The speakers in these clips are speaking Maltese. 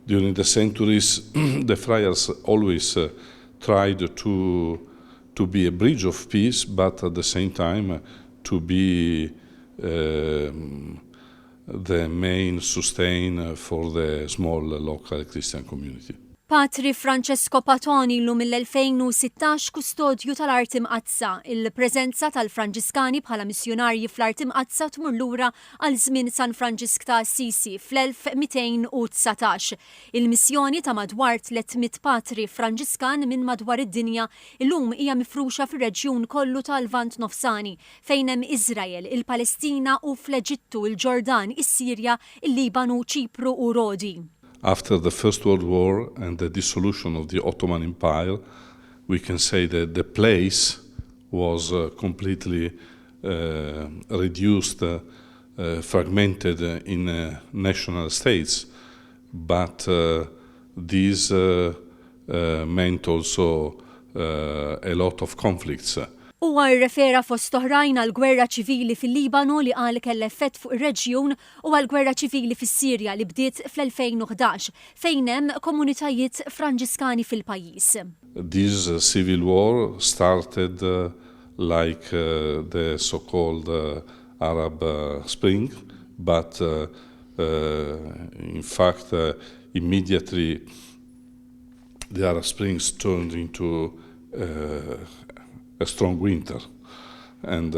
During the centuries, the friars always tried to be a bridge of peace, but at the same time to be the main sustain for the small local Christian community. Patri Francesco Patton ilu mill-2016 kustodju tal-Art Imqaddsa. Il-preżenza tal-Franġiskani bħala missjunarji fl-Art Imqaddsa tmur lura għal żmien San Franġisk ta' Assisi fl-1219. Il-missjoni ta' madwar 300 patri Franġiskan minn madwar id-dinja illum hija mifruxa fir-reġjun kollu tal-Lvant Nofsani fejn hemm Iżrael, il-Palestina u fl-Eġittu, il-Ġordan, is-Sirja, il-Libanu, Ċipru u Rodi. After the First World War and the dissolution of the Ottoman Empire, we can say that the place was completely reduced, fragmented in national states, but this meant also a lot of conflicts. Huwa rrefera fost oħrajn għal gwerra ċivili fil-Libanu li qal kellha effett fuq ir-reġjun u għal gwerra ċivili fis-Sirja li bdiet fl-2011 fejn hemm komunitajiet Franġiskani fil-pajjiż. This civil war started like the so-called Arab Spring, but in fact immediately the Arab Springs turned into a strong winter. And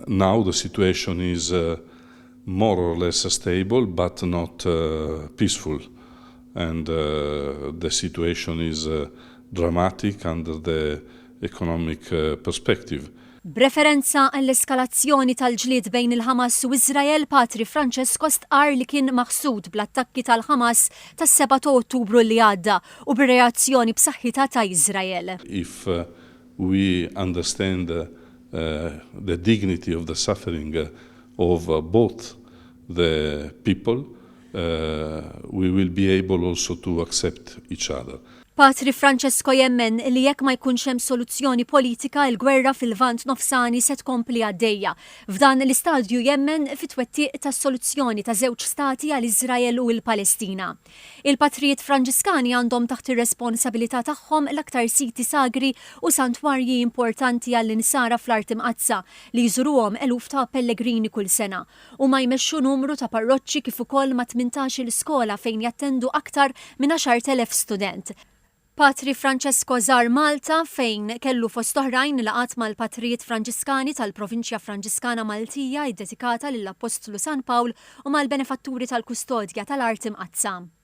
now the situation is more or less stable, but not peaceful. And the situation is dramatic under the economic perspective. B'referenza għall-eskalazzjoni tal-ġlied bejn il-Ħamas u Iżrael, Patri Francesco stqar li kien maħsud bl-attakki tal-Ħamas tas-7 ta' Ottubru li għadda u bir-reazzjoni b'saħħitha ta' Iżrael. If we understand the dignity of the suffering of both the people, we will be able also to accept each other. Patri Francesco jemmen li jekk ma jkunx hemm soluzzjoni politika, il-gwerra fil-Lvant Nofsani se tkompli għaddejja. F'dan l-istadju jemmen fit-twettiq ta' soluzzjoni ta' żewġ stati għal Iżrael u l-Palestina. Il-patrijiet Franġiskani għandhom taħt ir-responsabilità tagħhom l-aktar siti sagri u santwarji importanti għall-insara fl-Art Imqaddsa li jżuruhom eluf ta' pellegrini kull sena. Huma jmexxu numru ta' parroċċi kif ukoll ma' 18-il skola fejn jattendu aktar minn 10,000 student. Patri Francesco żar Malta fejn kellu fost oħrajn laqgħat mal-patrijiet Franġiskani tal-Provinċja Franġiskana Maltija iddedikata lill-Appostlu San Pawl u mal-benefatturi tal-Kustodja tal-Art Imqaddsa.